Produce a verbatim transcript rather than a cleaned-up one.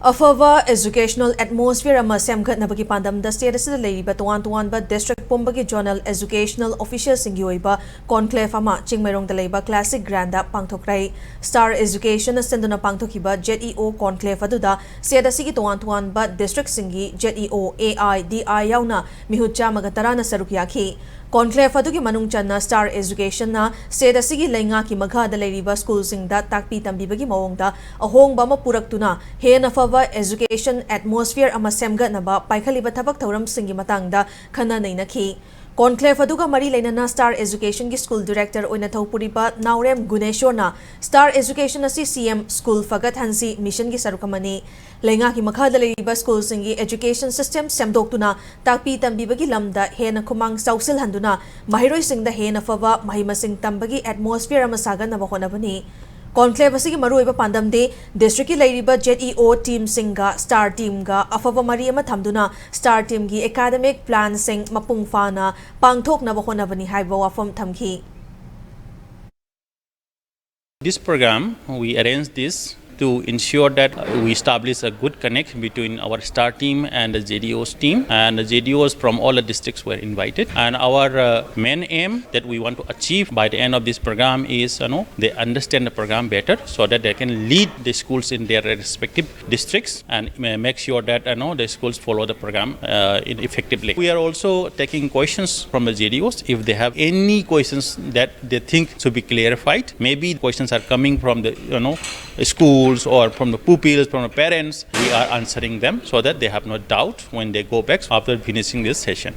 ꯑꯐꯕ educational atmosphere ꯑꯃ ꯁꯦꯝꯒꯠꯅꯕꯒꯤ ꯄꯥꯟꯗꯝꯗ state ꯑꯁꯤꯗ ꯂꯩꯔꯤꯕ ꯇꯣꯉꯥꯟ ꯇꯣꯉꯥꯟꯕ district ꯄꯨꯝꯕꯒꯤ zonal educational officialꯁꯤꯡꯒꯤ ꯑꯣꯏꯕ conclave ꯑꯃ ꯆꯤꯡꯃꯩꯔꯣꯡꯗ ꯂꯩꯕ Classic Grandꯗ ꯄꯥꯡꯊꯣꯛꯈ꯭ꯔꯦ꯫ Star Educationꯅ ꯁꯤꯟꯗꯨꯅ ꯄꯥꯡꯊꯣꯛꯈꯤꯕ ZEO conclave ꯑꯗꯨꯗ state ꯑꯁꯤꯒꯤ ꯇꯣꯉꯥꯟ ꯇꯣꯉꯥꯟꯕ districtꯁꯤꯡꯒꯤ ZEO, AI, DI ꯌꯥꯎꯅ ꯃꯤꯍꯨꯠ ꯆꯥꯝꯃꯒ ꯇꯔꯥꯅ ꯁꯔꯨꯛ ꯌꯥꯈꯤ꯫ Conclave ꯑꯗꯨꯒꯤ ꯃꯅꯨꯡ ꯆꯟꯅ Star Educationꯅ state ꯑꯁꯤꯒꯤ ꯂꯩꯉꯥꯛꯀꯤ ꯃꯈꯥꯗ ꯂꯩꯔꯤꯕ schoolꯁꯤꯡꯗ ꯇꯥꯛꯄꯤ ꯇꯝꯕꯤꯕꯒꯤ ꯃꯑꯣꯡꯗ ꯑꯍꯣꯡꯕ ꯑꯃ ꯄꯨꯔꯛꯇꯨꯅ ꯍꯦꯟꯅ ꯐꯕ education atmosphere ꯑꯃ ꯁꯦꯝꯒꯠꯅꯕ ꯄꯥꯏꯈꯠꯂꯤꯕ ꯊꯕꯛ ꯊꯧꯔꯝꯁꯤꯡꯒꯤ ꯃꯇꯥꯡꯗ ꯈꯟꯅ ꯅꯩꯅꯈꯤ꯫ Conclave ꯑꯗꯨꯒ ꯃꯔꯤ ꯂꯩꯅꯅ Star Educationꯒꯤ school director ꯑꯣꯏꯅ ꯊꯧꯄꯨꯔꯤꯕ ꯅꯥꯎꯔꯦꯝ ꯒꯨꯅꯦꯁꯣꯔꯅ Star Education ꯑꯁꯤ CM School Faghat Hanse Missionꯒꯤ ꯁꯔꯨꯛ ꯑꯃꯅꯤ꯫ ꯂꯩꯉꯥꯛꯀꯤ ꯃꯈꯥꯗ ꯂꯩꯔꯤꯕ schoolꯁꯤꯡꯒꯤ education system ꯁꯦꯝꯗꯣꯛꯇꯨꯅ ꯇꯥꯛꯄꯤ ꯇꯝꯕꯤꯕꯒꯤ ꯂꯝꯗ ꯍꯦꯟꯅ ꯈꯨꯃꯥꯡ ꯆꯥꯎꯁꯤꯜꯍꯟꯗꯨꯅ ꯃꯍꯩꯔꯣꯏꯁꯤꯡꯗ ꯍꯦꯟꯅ ꯐꯕ ꯃꯍꯩ ꯃꯁꯤꯡ ꯇꯝꯕꯒꯤ atmosphere ꯑꯃ ꯁꯥꯒꯠꯅꯕ ꯍꯣꯠꯅꯕꯅꯤ꯫ Conclave ꯑꯁꯤꯒꯤ ꯃꯔꯨꯑꯣꯏꯕ ꯄꯥꯟꯗꯝꯗꯤ districtꯀꯤ ꯂꯩꯔꯤꯕ ZEO teamꯁꯤꯡꯒ Star teamꯒ ꯑꯐꯕ ꯃꯔꯤ ꯑꯃ ꯊꯝꯗꯨꯅ Star teamꯒꯤ academic planꯁꯤꯡ ꯃꯄꯨꯡ ꯐꯥꯅ ꯄꯥꯡꯊꯣꯛꯅꯕ ꯍꯣꯠꯅꯕꯅꯤ ꯍꯥꯏꯕ ꯋꯥꯐꯝ ꯊꯝꯈꯤ꯫ This program, we arranged this to ensure that uh, we establish a good connect between our star team and the ZEOs team, and the ZEOs from all the districts were invited. And our uh, main aim that we want to achieve by the end of this program is, you know, they understand the program better so that they can lead the schools in their respective districts and ma- make sure that, you know, the schools follow the program uh, in effectively. We are also taking questions from the ZEOs if they have any questions that they think should be clarified. Maybe questions are coming from the, you know, schools or from the pupils, from the parents. We are answering them so that they have no doubt when they go back after finishing this session.